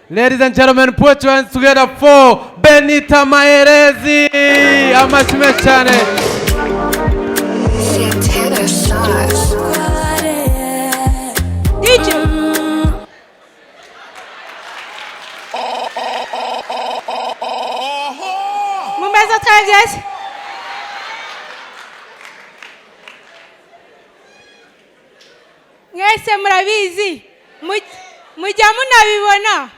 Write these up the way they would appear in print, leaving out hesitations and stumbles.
Ladies and gentlemen, put your hands together for Benita Maherezi. Amashyi menshi cyane. Santana Sauce. DJ. Mumeze très bien. Mwese murabizi, mujya munabibona,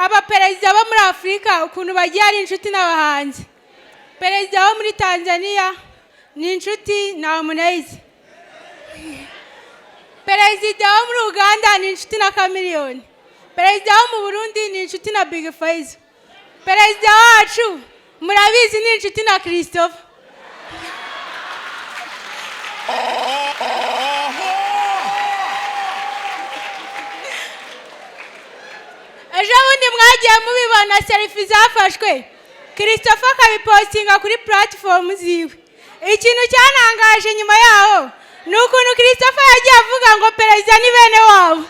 abaperezida bo muri Afurika ukuntu bagiye ari inshuti n'abahanzi. Perezida wo muri Tanzania ni inshuti na Harmonize, perezida wo muri Uganda ni inshuti na Chameleone, perezida wo mu Burundi ni inshuti na Big Fizzo, perezida wacu murabizi ni inshuti na Christopher. Ejo bundi mwagiye mubibona, selfie zafashwe, Christopher akabipostinga kuri platform ziwe. Ikintu cyanangaje nyuma yaho ni ukuntu Christopher yagiye avuga ngo perezida ni bene wabo.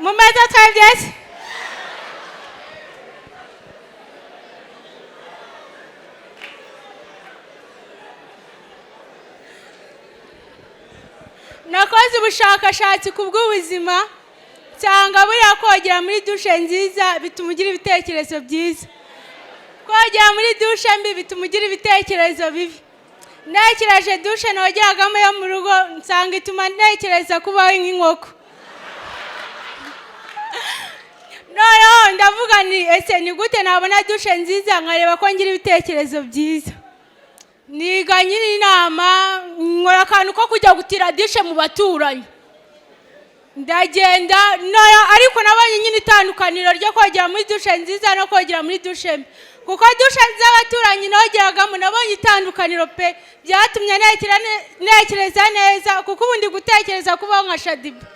Mumeze twebwe. Nakoze ubushakashatsi ku bw'ubuzima, nsanga buriya kogera muri douche nziza bituma ugira ibitekerezo byiza, kogera muri douche mbi bituma ugira ibitekerezo bibi. Ntekereje douche nogeragamo yo mu rugo, nsanga ituma ntekereza kubaho nk'inkoko. Noneho ndavuga ni ese ni gute nabona douche nziza nkareba ko ngira ibitekerezo byiza? Niga nyine inama, nkora akantu ko kujya gutira douche mu baturanyi. Ndagenda noneho, ariko nabonye nyine itandukaniro ryo kogera muri douche nziza no kogera muri douche mbi, kuko douche z'abaturanyi nogeragamo nabonye itandukaniro pe. Byatumye ntekereza neza, kuko ubu ndi gutekereza kubaho nka Shaddyboo.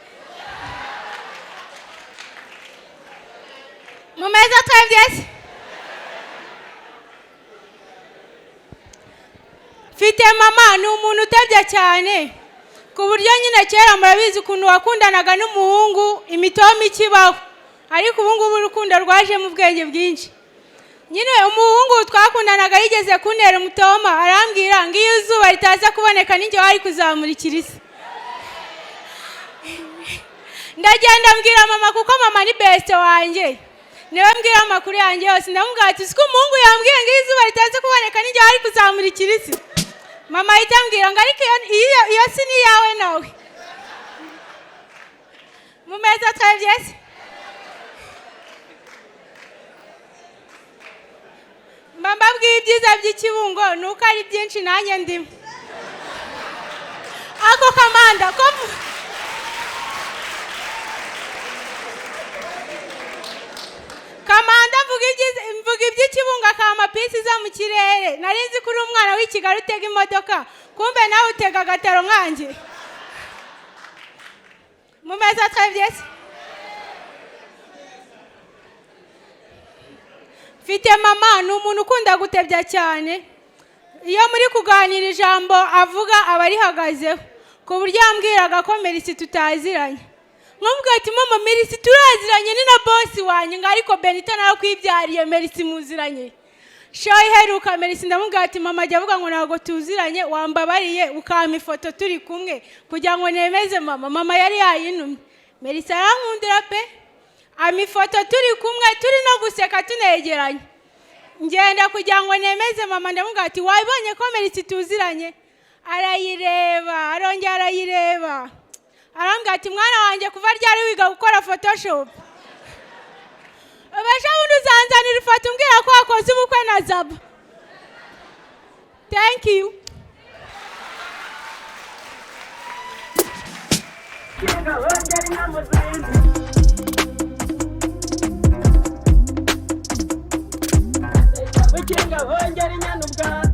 Mumeze twebwe se? Mfite mama, ni umuntu utebya cyane, ku buryo nyine kera murabizi ukuntu wakundanaga n'umuhungu imitoma ikibaho, ariko ubu ngubu urukundo rwajemo ubwenge bwinshi. Nyine umuhungu twakundanaga yigeze kuntera umutoma, arambwira ngo iyo izuba ritaza kuboneka ninjye wari kuzamurikira isi. Ndagenda mbwira mama, kuko mama ni best wanjye, niwe mbwira amakuru yanjye yose. Ndamubwira ati: "Siko umuhungu yambwiye ngo iyo izuba ritaza kuboneka ninjye wari kuzamurikira isi?" Mama ahita ambwira ngo: "Ariko iyo si ni iyawe nawe." Mumeze twebwe se? Mba mbabwiye ibyiza by'Ikibungo ni uko ari byinshi, nanjye ndimo. Ako kamanda ko kamanda, mvuga ibyiza, mvuga iby'Ikibungo, akampa pisi iza mu kirere. Nari nzi ko uri umwana w'i Kigali utega imodoka, kumbe nawe utega agataro nkanjye. Mumeze twebwe se? Mfite mama, ni umuntu ukunda gutebya cyane. Iyo muri kuganira, ijambo avuga aba arihagazeho, ku buryo yambwiraga ko Merisi tutaziranye. Nkamubwira ati: "Mama, Merisi turaziranye, ni na boss wanjye." Ngo: "Ariko Benita nawe kwibyariye Merisi muziranye?" Show iheruka Merisi, ndamubwira ati: "Mama ajya avuga ngo ntabwo tuziranye, wambabariye ukampa ifoto turi kumwe kugira ngo nemeze mama." Mama yari yayintumye. Merisi arankundira pe, ampa ifoto turi kumwe, turi no guseka tunegeranye. Ngenda kugira ngo nemeze mama, ndamubwira ati: "Wabibonye ko Merisi tuziranye?" Arayireba, arongera arayireba, arambwira ati: "Mwana wanjye, kuva ryari wiga gukora Photoshop? Ejo bundi uzanzanira ifoto umbwira ko wakoze ubukwe na Zaba." Thank you. Ukinga hongera inyana ubwatsi.